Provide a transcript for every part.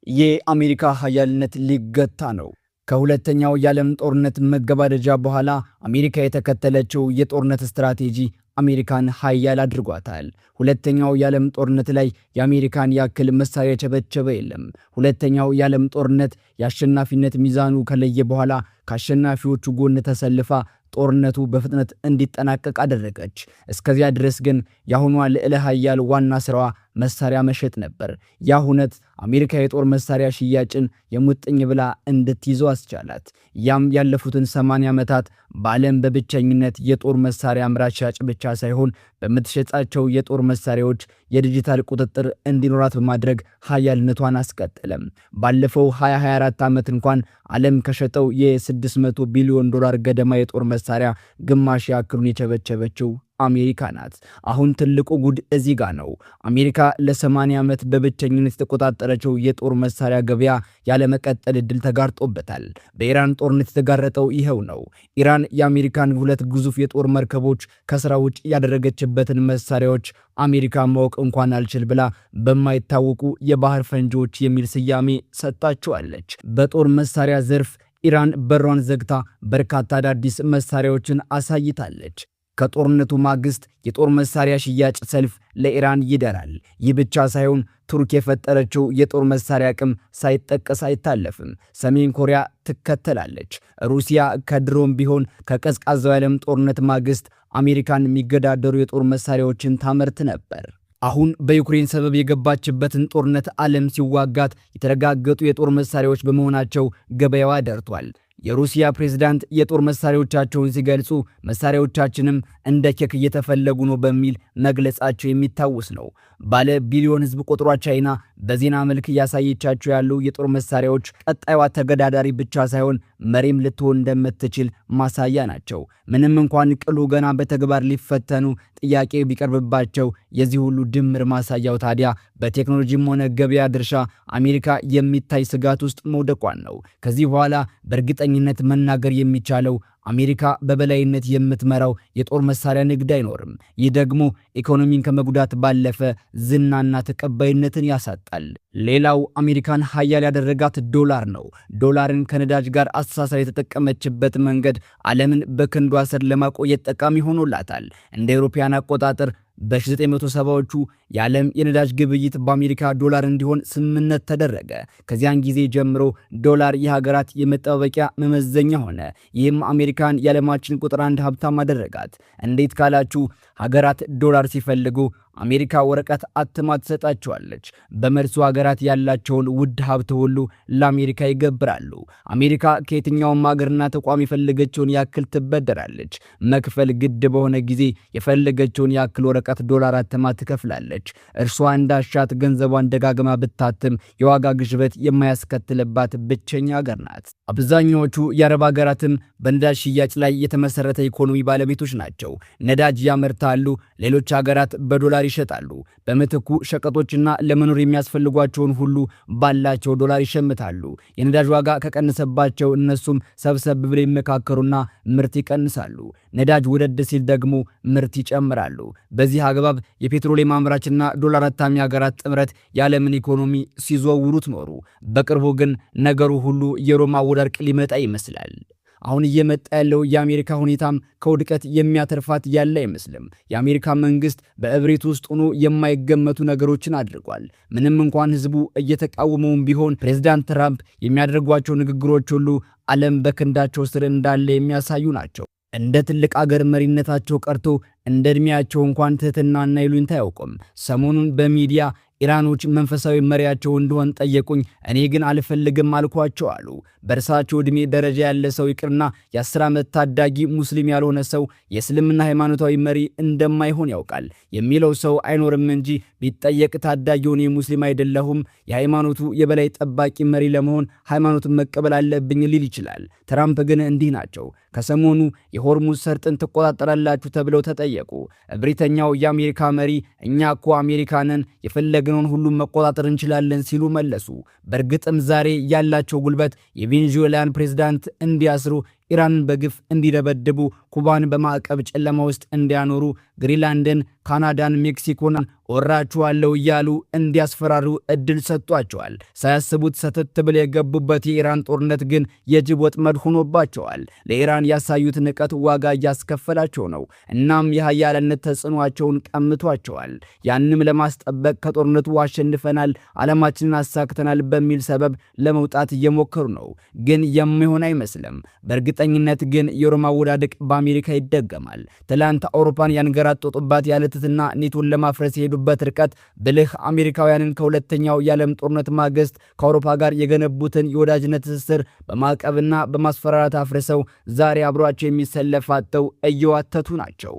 የአሜሪካ ሀያልነት ሊገታ ነው። ከሁለተኛው የዓለም ጦርነት መገባደጃ በኋላ አሜሪካ የተከተለችው የጦርነት ስትራቴጂ አሜሪካን ሀያል አድርጓታል። ሁለተኛው የዓለም ጦርነት ላይ የአሜሪካን ያክል መሳሪያ የቸበቸበ የለም። ሁለተኛው የዓለም ጦርነት የአሸናፊነት ሚዛኑ ከለየ በኋላ ከአሸናፊዎቹ ጎን ተሰልፋ ጦርነቱ በፍጥነት እንዲጠናቀቅ አደረገች። እስከዚያ ድረስ ግን የአሁኗ ልዕለ ሀያል ዋና ስራዋ መሳሪያ መሸጥ ነበር። ያ ሁነት አሜሪካ የጦር መሳሪያ ሽያጭን የሙጥኝ ብላ እንድትይዘው አስቻላት። ያም ያለፉትን 80 ዓመታት በዓለም በብቸኝነት የጦር መሳሪያ አምራች ሻጭ ብቻ ሳይሆን በምትሸጣቸው የጦር መሳሪያዎች የዲጂታል ቁጥጥር እንዲኖራት በማድረግ ሀያልነቷን አስቀጠለም። ባለፈው 2024 ዓመት እንኳን ዓለም ከሸጠው የ600 ቢሊዮን ዶላር ገደማ የጦር መሳሪያ ግማሽ ያክሉን የቸበቸበችው አሜሪካ ናት። አሁን ትልቁ ጉድ እዚህ ጋር ነው። አሜሪካ ለ80 ዓመት በብቸኝነት የተቆጣጠረችው የጦር መሳሪያ ገበያ ያለመቀጠል ዕድል ተጋርጦበታል። በኢራን ጦርነት የተጋረጠው ይኸው ነው። ኢራን የአሜሪካን ሁለት ግዙፍ የጦር መርከቦች ከስራ ውጭ ያደረገችበትን መሳሪያዎች አሜሪካ ማወቅ እንኳን አልችል ብላ በማይታወቁ የባህር ፈንጂዎች የሚል ስያሜ ሰጥታቸዋለች። በጦር መሳሪያ ዘርፍ ኢራን በሯን ዘግታ በርካታ አዳዲስ መሳሪያዎችን አሳይታለች። ከጦርነቱ ማግስት የጦር መሳሪያ ሽያጭ ሰልፍ ለኢራን ይደራል። ይህ ብቻ ሳይሆን ቱርክ የፈጠረችው የጦር መሳሪያ አቅም ሳይጠቀስ አይታለፍም። ሰሜን ኮሪያ ትከተላለች። ሩሲያ ከድሮም ቢሆን ከቀዝቃዛው የዓለም ጦርነት ማግስት አሜሪካን የሚገዳደሩ የጦር መሳሪያዎችን ታመርት ነበር። አሁን በዩክሬን ሰበብ የገባችበትን ጦርነት ዓለም ሲዋጋት የተረጋገጡ የጦር መሳሪያዎች በመሆናቸው ገበያዋ ደርቷል። የሩሲያ ፕሬዝዳንት የጦር መሳሪያዎቻቸውን ሲገልጹ መሳሪያዎቻችንም እንደ ኬክ እየተፈለጉ ነው በሚል መግለጻቸው የሚታወስ ነው። ባለ ቢሊዮን ሕዝብ ቁጥሯ ቻይና በዜና መልክ እያሳየቻቸው ያሉ የጦር መሳሪያዎች ቀጣይዋ ተገዳዳሪ ብቻ ሳይሆን መሪም ልትሆን እንደምትችል ማሳያ ናቸው። ምንም እንኳን ቅሉ ገና በተግባር ሊፈተኑ ጥያቄ ቢቀርብባቸው፣ የዚህ ሁሉ ድምር ማሳያው ታዲያ በቴክኖሎጂም ሆነ ገበያ ድርሻ አሜሪካ የሚታይ ስጋት ውስጥ መውደቋን ነው። ከዚህ በኋላ በእርግጠኝነት መናገር የሚቻለው አሜሪካ በበላይነት የምትመራው የጦር መሳሪያ ንግድ አይኖርም። ይህ ደግሞ ኢኮኖሚን ከመጉዳት ባለፈ ዝናና ተቀባይነትን ያሳጣል። ሌላው አሜሪካን ሀያል ያደረጋት ዶላር ነው። ዶላርን ከነዳጅ ጋር አስተሳሰር የተጠቀመችበት መንገድ ዓለምን በክንዷ ስር ለማቆየት ጠቃሚ ሆኖላታል። እንደ አውሮፓውያን አቆጣጠር በ1970ዎቹ የዓለም የነዳጅ ግብይት በአሜሪካ ዶላር እንዲሆን ስምምነት ተደረገ። ከዚያን ጊዜ ጀምሮ ዶላር የሀገራት የመጠባበቂያ መመዘኛ ሆነ። ይህም አሜሪካን የዓለማችን ቁጥር አንድ ሀብታም አደረጋት። እንዴት ካላችሁ፣ ሀገራት ዶላር ሲፈልጉ አሜሪካ ወረቀት አትማ ትሰጣቸዋለች። በመልሱ ሀገራት ያላቸውን ውድ ሀብት ሁሉ ለአሜሪካ ይገብራሉ። አሜሪካ ከየትኛውም ሀገርና ተቋም የፈለገችውን ያክል ትበደራለች። መክፈል ግድ በሆነ ጊዜ የፈለገችውን ያክል ወረቀት ዶላር አትማ ትከፍላለች። እርሷ እንዳሻት ገንዘቧን ደጋግማ ብታትም የዋጋ ግሽበት የማያስከትልባት ብቸኛ ሀገር ናት። አብዛኛዎቹ የአረብ ሀገራትም በነዳጅ ሽያጭ ላይ የተመሰረተ ኢኮኖሚ ባለቤቶች ናቸው። ነዳጅ ያመርታሉ፣ ሌሎች ሀገራት በዶላር ይሸጣሉ። በምትኩ ሸቀጦችና ለመኖር የሚያስፈልጓቸውን ሁሉ ባላቸው ዶላር ይሸምታሉ። የነዳጅ ዋጋ ከቀነሰባቸው እነሱም ሰብሰብ ብለው ይመካከሩና ምርት ይቀንሳሉ። ነዳጅ ወደድ ሲል ደግሞ ምርት ይጨምራሉ። በዚህ አግባብ የፔትሮሊየም አምራችና ዶላር አታሚ ሀገራት ጥምረት የዓለምን ኢኮኖሚ ሲዘውሩት ኖሩ። በቅርቡ ግን ነገሩ ሁሉ የሮማ አወዳደቅ ሊመጣ ይመስላል። አሁን እየመጣ ያለው የአሜሪካ ሁኔታም ከውድቀት የሚያተርፋት ያለ አይመስልም። የአሜሪካ መንግስት በእብሪት ውስጥ ሆኖ የማይገመቱ ነገሮችን አድርጓል። ምንም እንኳን ህዝቡ እየተቃወመውም ቢሆን ፕሬዝዳንት ትራምፕ የሚያደርጓቸው ንግግሮች ሁሉ ዓለም በክንዳቸው ስር እንዳለ የሚያሳዩ ናቸው። እንደ ትልቅ አገር መሪነታቸው ቀርቶ እንደ ዕድሜያቸው እንኳን ትህትናና ይሉኝታ አያውቁም። ሰሞኑን በሚዲያ ኢራኖች መንፈሳዊ መሪያቸው እንድሆን ጠየቁኝ፣ እኔ ግን አልፈልግም አልኳቸው አሉ። በእርሳቸው ዕድሜ ደረጃ ያለ ሰው ይቅርና የ10 ዓመት ታዳጊ ሙስሊም ያልሆነ ሰው የእስልምና ሃይማኖታዊ መሪ እንደማይሆን ያውቃል የሚለው ሰው አይኖርም እንጂ ቢጠየቅ ታዳጊውን ሙስሊም አይደለሁም፣ የሃይማኖቱ የበላይ ጠባቂ መሪ ለመሆን ሃይማኖቱን መቀበል አለብኝ ሊል ይችላል። ትራምፕ ግን እንዲህ ናቸው። ከሰሞኑ የሆርሙዝ ሰርጥን ትቆጣጠራላችሁ ተብለው ተጠየቁ። እብሪተኛው የአሜሪካ መሪ እኛ እኮ አሜሪካንን የፈለግነውን ሁሉ መቆጣጠር እንችላለን ሲሉ መለሱ። በእርግጥም ዛሬ ያላቸው ጉልበት የቬኔዙዌላን ፕሬዝዳንት እንዲያስሩ፣ ኢራንን በግፍ እንዲደበድቡ፣ ኩባን በማዕቀብ ጨለማ ውስጥ እንዲያኖሩ፣ ግሪንላንድን ካናዳን፣ ሜክሲኮን ወራችኋለሁ እያሉ እንዲያስፈራሩ እድል ሰጥቷቸዋል። ሳያስቡት ሰተት ብለው የገቡበት የኢራን ጦርነት ግን የጅብ ወጥመድ ሆኖባቸዋል። ለኢራን ያሳዩት ንቀት ዋጋ እያስከፈላቸው ነው። እናም የሀያልነት ተጽዕኗቸውን ቀምቷቸዋል። ያንም ለማስጠበቅ ከጦርነቱ አሸንፈናል፣ ዓላማችንን አሳክተናል በሚል ሰበብ ለመውጣት እየሞከሩ ነው። ግን የሚሆን አይመስልም። በእርግጠኝነት ግን የሮማ አወዳደቅ በአሜሪካ ይደገማል። ትላንት አውሮፓን ያንገራጠጡባት ያለትትና ኔቶን ለማፍረስ የሄዱበት ርቀት ብልህ አሜሪካውያንን ከሁለተኛው የዓለም ጦርነት ማግስት ከአውሮፓ ጋር የገነቡትን የወዳጅነት ትስስር በማዕቀብና በማስፈራራት አፍርሰው ዛሬ አብሯቸው የሚሰለፍ አጥተው እየዋተቱ ናቸው።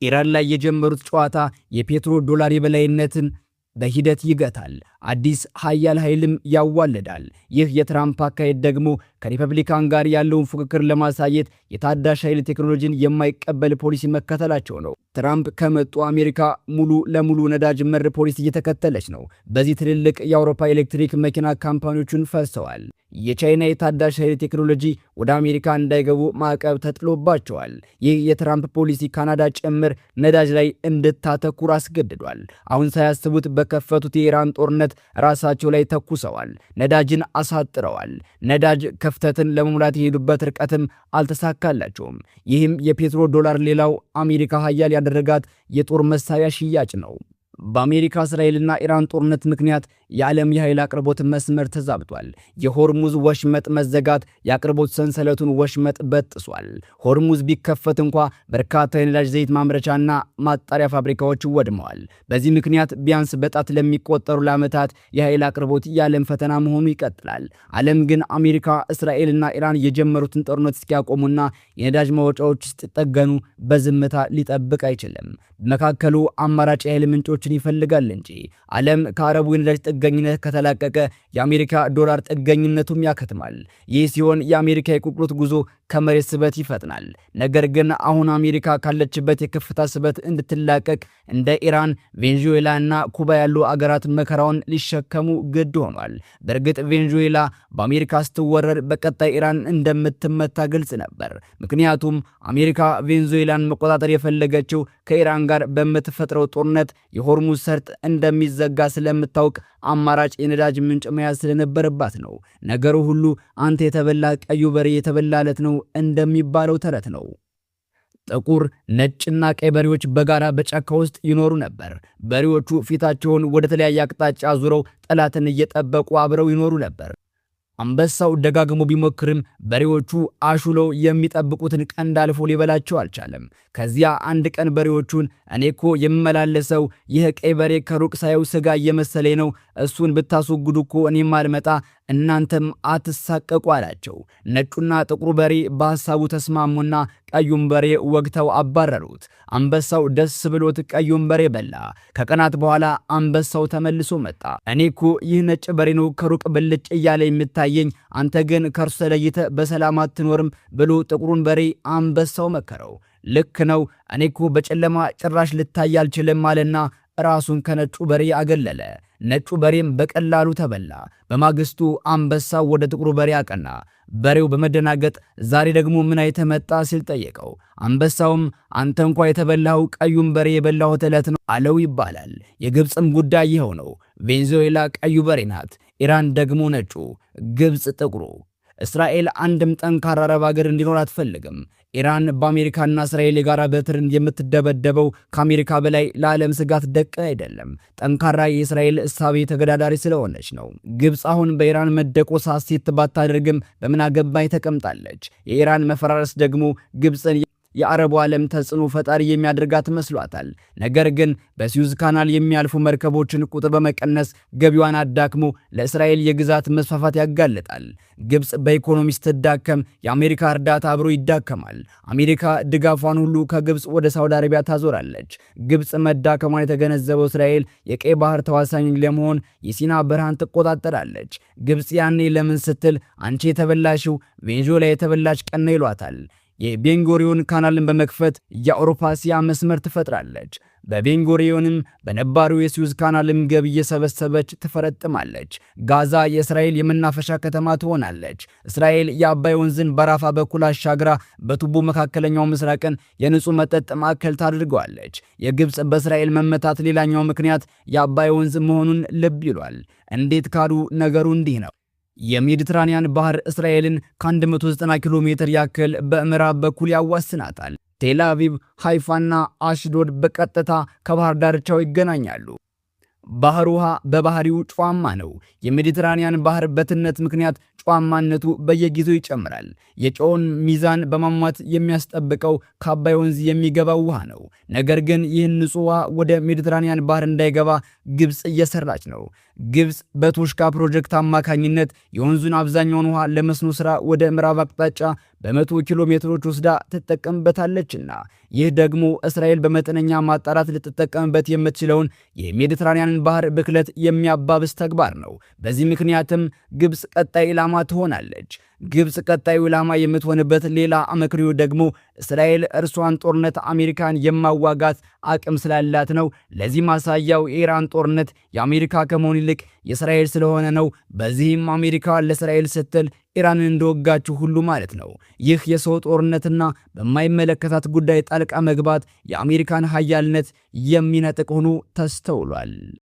ኢራን ላይ የጀመሩት ጨዋታ የፔትሮ ዶላር የበላይነትን በሂደት ይገታል፣ አዲስ ሀያል ኃይልም ያዋልዳል። ይህ የትራምፕ አካሄድ ደግሞ ከሪፐብሊካን ጋር ያለውን ፉክክር ለማሳየት የታዳሽ ኃይል ቴክኖሎጂን የማይቀበል ፖሊሲ መከተላቸው ነው። ትራምፕ ከመጡ አሜሪካ ሙሉ ለሙሉ ነዳጅ መር ፖሊሲ እየተከተለች ነው። በዚህ ትልልቅ የአውሮፓ ኤሌክትሪክ መኪና ካምፓኒዎቹን ፈርሰዋል። የቻይና የታዳሽ ኃይል ቴክኖሎጂ ወደ አሜሪካ እንዳይገቡ ማዕቀብ ተጥሎባቸዋል። ይህ የትራምፕ ፖሊሲ ካናዳ ጭምር ነዳጅ ላይ እንድታተኩር አስገድዷል። አሁን ሳያስቡት በከፈቱት የኢራን ጦርነት ራሳቸው ላይ ተኩሰዋል። ነዳጅን አሳጥረዋል። ነዳጅ ክፍተትን ለመሙላት የሄዱበት ርቀትም አልተሳካላቸውም። ይህም የፔትሮ ዶላር ሌላው አሜሪካ ሀያል ያደረጋት የጦር መሳሪያ ሽያጭ ነው። በአሜሪካ እስራኤልና ኢራን ጦርነት ምክንያት የዓለም የኃይል አቅርቦት መስመር ተዛብቷል። የሆርሙዝ ወሽመጥ መዘጋት የአቅርቦት ሰንሰለቱን ወሽመጥ በጥሷል። ሆርሙዝ ቢከፈት እንኳ በርካታ የነዳጅ ዘይት ማምረቻና ማጣሪያ ፋብሪካዎች ወድመዋል። በዚህ ምክንያት ቢያንስ በጣት ለሚቆጠሩ ለዓመታት የኃይል አቅርቦት የዓለም ፈተና መሆኑ ይቀጥላል። ዓለም ግን አሜሪካ፣ እስራኤልና ኢራን የጀመሩትን ጦርነት እስኪያቆሙና የነዳጅ ማውጫዎች እስኪጠገኑ በዝምታ ሊጠብቅ አይችልም። በመካከሉ አማራጭ የኃይል ምንጮችን ይፈልጋል እንጂ። ዓለም ከአረቡ የነዳጅ ጥገኝነት ከተላቀቀ የአሜሪካ ዶላር ጥገኝነቱም ያከትማል። ይህ ሲሆን የአሜሪካ የቁልቁለት ጉዞ ከመሬት ስበት ይፈጥናል። ነገር ግን አሁን አሜሪካ ካለችበት የከፍታ ስበት እንድትላቀቅ እንደ ኢራን፣ ቬንዙዌላ እና ኩባ ያሉ አገራት መከራውን ሊሸከሙ ግድ ሆኗል። በእርግጥ ቬንዙዌላ በአሜሪካ ስትወረር በቀጣይ ኢራን እንደምትመታ ግልጽ ነበር። ምክንያቱም አሜሪካ ቬንዙዌላን መቆጣጠር የፈለገችው ከኢራን ጋር በምትፈጥረው ጦርነት የሆርሙዝ ሰርጥ እንደሚዘጋ ስለምታውቅ አማራጭ የነዳጅ ምንጭ መያዝ ስለነበረባት ነው። ነገሩ ሁሉ አንተ የተበላ ቀዩ በሬ የተበላለት ነው እንደሚባለው ተረት ነው። ጥቁር፣ ነጭና ቀይ በሬዎች በጋራ በጫካ ውስጥ ይኖሩ ነበር። በሬዎቹ ፊታቸውን ወደ ተለያየ አቅጣጫ አዙረው ጠላትን እየጠበቁ አብረው ይኖሩ ነበር። አንበሳው ደጋግሞ ቢሞክርም በሬዎቹ አሹለው የሚጠብቁትን ቀንድ አልፎ ሊበላቸው አልቻለም። ከዚያ አንድ ቀን በሬዎቹን እኔ እኮ የምመላለሰው ይህ ቀይ በሬ ከሩቅ ሳየው ስጋ እየመሰለኝ ነው፣ እሱን ብታስወግዱ እኮ እኔም አልመጣ እናንተም አትሳቀቁ አላቸው። ነጩና ጥቁሩ በሬ በሐሳቡ ተስማሙና ቀዩን በሬ ወግተው አባረሩት። አንበሳው ደስ ብሎት ቀዩን በሬ በላ። ከቀናት በኋላ አንበሳው ተመልሶ መጣ። እኔ እኮ ይህ ነጭ በሬ ነው ከሩቅ ብልጭ እያለ የሚታየኝ፣ አንተ ግን ከእርሱ ተለይተህ በሰላም አትኖርም ብሎ ጥቁሩን በሬ አንበሳው መከረው። ልክ ነው፣ እኔ እኮ በጨለማ ጭራሽ ልታይ አልችልም አለና ራሱን ከነጩ በሬ አገለለ። ነጩ በሬም በቀላሉ ተበላ። በማግስቱ አንበሳው ወደ ጥቁሩ በሬ አቀና። በሬው በመደናገጥ ዛሬ ደግሞ ምን አይተህ መጣ ሲል ጠየቀው። አንበሳውም አንተ እንኳ የተበላኸው ቀዩን በሬ የበላሁት ዕለት ነው አለው ይባላል። የግብፅም ጉዳይ ይኸው ነው። ቬንዙዌላ ቀዩ በሬ ናት፣ ኢራን ደግሞ ነጩ፣ ግብፅ ጥቁሩ። እስራኤል አንድም ጠንካራ አረብ ሀገር እንዲኖር አትፈልግም። ኢራን በአሜሪካና እስራኤል የጋራ በትር የምትደበደበው ከአሜሪካ በላይ ለዓለም ስጋት ደቅ አይደለም፣ ጠንካራ የእስራኤል እሳቤ ተገዳዳሪ ስለሆነች ነው። ግብፅ አሁን በኢራን መደቆስ ሐሴት ባታደርግም በምን አገባኝ ተቀምጣለች። የኢራን መፈራረስ ደግሞ ግብፅን የአረቡ ዓለም ተጽዕኖ ፈጣሪ የሚያደርጋት መስሏታል። ነገር ግን በስዊዝ ካናል የሚያልፉ መርከቦችን ቁጥር በመቀነስ ገቢዋን አዳክሞ ለእስራኤል የግዛት መስፋፋት ያጋልጣል። ግብፅ በኢኮኖሚ ስትዳከም የአሜሪካ እርዳታ አብሮ ይዳከማል። አሜሪካ ድጋፏን ሁሉ ከግብፅ ወደ ሳውዲ አረቢያ ታዞራለች። ግብፅ መዳከሟን የተገነዘበው እስራኤል የቀይ ባህር ተዋሳኝ ለመሆን የሲና በረሃን ትቆጣጠራለች። ግብፅ ያኔ ለምን ስትል አንቺ የተበላሽው ቬንዙዌላ የተበላሽ ቀን ነው ይሏታል። የቤንጎሪዮን ካናልን በመክፈት የአውሮፓ እስያ መስመር ትፈጥራለች። በቤንጎሪዮንም በነባሩ የስዊዝ ካናልም ገቢ እየሰበሰበች ትፈረጥማለች። ጋዛ የእስራኤል የመናፈሻ ከተማ ትሆናለች። እስራኤል የአባይ ወንዝን በራፋ በኩል አሻግራ በቱቦ መካከለኛው ምስራቅን የንጹህ መጠጥ ማዕከል ታድርገዋለች። የግብፅ በእስራኤል መመታት ሌላኛው ምክንያት የአባይ ወንዝ መሆኑን ልብ ይሏል። እንዴት ካሉ ነገሩ እንዲህ ነው። የሜዲትራኒያን ባህር እስራኤልን ከ190 ኪሎ ሜትር ያክል በምዕራብ በኩል ያዋስናታል። ቴል አቪቭ፣ ሃይፋና አሽዶድ በቀጥታ ከባህር ዳርቻው ይገናኛሉ። ባህር ውሃ በባህሪው ጨዋማ ነው። የሜዲትራኒያን ባህር በትነት ምክንያት ጨዋማነቱ በየጊዜው ይጨምራል። የጨውን ሚዛን በማሟት የሚያስጠብቀው ከአባይ ወንዝ የሚገባው ውሃ ነው። ነገር ግን ይህን ንጹህ ውሃ ወደ ሜዲትራኒያን ባህር እንዳይገባ ግብፅ እየሰራች ነው። ግብፅ በቶሽካ ፕሮጀክት አማካኝነት የወንዙን አብዛኛውን ውሃ ለመስኖ ስራ ወደ ምዕራብ አቅጣጫ በ100 ኪሎ ሜትሮች ወስዳ ትጠቀምበታለችና ይህ ደግሞ እስራኤል በመጠነኛ ማጣራት ልትጠቀምበት የምትችለውን የሜዲትራኒያንን ባህር ብክለት የሚያባብስ ተግባር ነው። በዚህ ምክንያትም ግብፅ ቀጣይ ኢላማ ትሆናለች። ግብፅ ቀጣዩ ኢላማ የምትሆንበት ሌላ አመክንዮ ደግሞ እስራኤል እርሷን ጦርነት አሜሪካን የማዋጋት አቅም ስላላት ነው። ለዚህ ማሳያው የኢራን ጦርነት የአሜሪካ ከመሆን ይልቅ የእስራኤል ስለሆነ ነው። በዚህም አሜሪካ ለእስራኤል ስትል ኢራንን እንደወጋችው ሁሉ ማለት ነው። ይህ የሰው ጦርነትና በማይመለከታት ጉዳይ ጣልቃ መግባት የአሜሪካን ሀያልነት የሚነጥቅ ሆኖ ተስተውሏል።